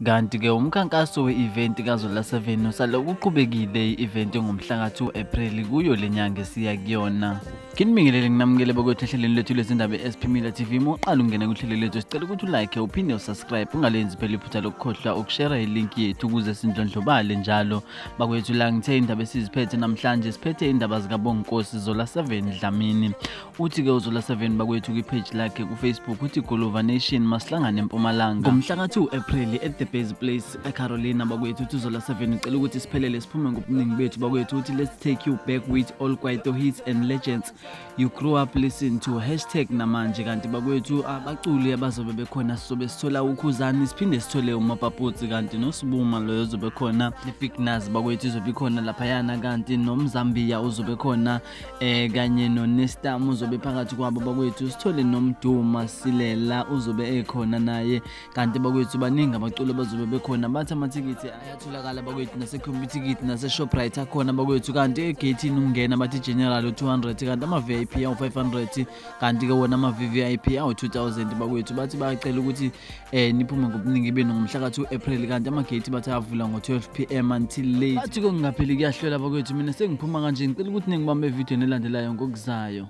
Kanti-ke umkhankaso we-event kaZola 7 usalokhu uqhubekile i-event ngomhla ka-2 April kuyo le nyanga esiya kuyona. Nginibingelele nginamukele bakwethu ehlelweni lethu lezindaba e-SP Media TV. Uma uqala ungena kuhlelo lethu sicela ukuthi ulike uphinde usubscribe ungalenzi phela iphutha lokukhohlwa ukushera ilinki yethu ukuze sindlondlobale njalo. Bakwethu la ngithe indaba esiziphethe namhlanje siphethe indaba zikaBonginkosi Zola 7 Dlamini. Uthi-ke uZola 7 bakwethu kwi-page lakhe ku-Facebook uthi Guluva Nation masihlangane eMpumalanga ngomhla ka-2 April at the Base Place eCarolina bakwethu. Uthi uZola 7 ucela ukuthi siphelele siphume ngobuningi bethu bakwethu. Uthi let's take you back with all kwaito hits and legends you grew up listen to hashtag namanje. Kanti bakwethu abaculi abazobe bekhona sizobe sithola uKhuzani, siphinde sithole uMapaputsi, kanti noSibuma loyo ozobe khona, ne-Big Nuz bakwethu izobe ikhona laphayana, kanti noMzambiya uzobe khona kanye noNestam uzobe phakathi kwabo bakwethu, sithole noMduma Silela uzobe ekhona naye. Kanti bakwethu baningi abaculi abazobe bekhona. Bathi amathikithi ayatholakala bakwethu nase-Computicket nase-Shoprite akhona bakwethu. Kanti egeyithini ungena bathi general u-200, kanti ama-VIP awu-500, kanti-ke wona ama-VVIP awu-2000 bakwethu. Bathi bayacela ukuthi niphume ngobuningi benu ngomhla ka-2 April, kanti amageyithi bathi avula ngo-12 p.m. until late. Bathi kungapheli kuyahlola bakwethu. Mina sengiphuma kanje, ngicela ukuthi ningibambe evidiyweni elandelayo ngokuzayo.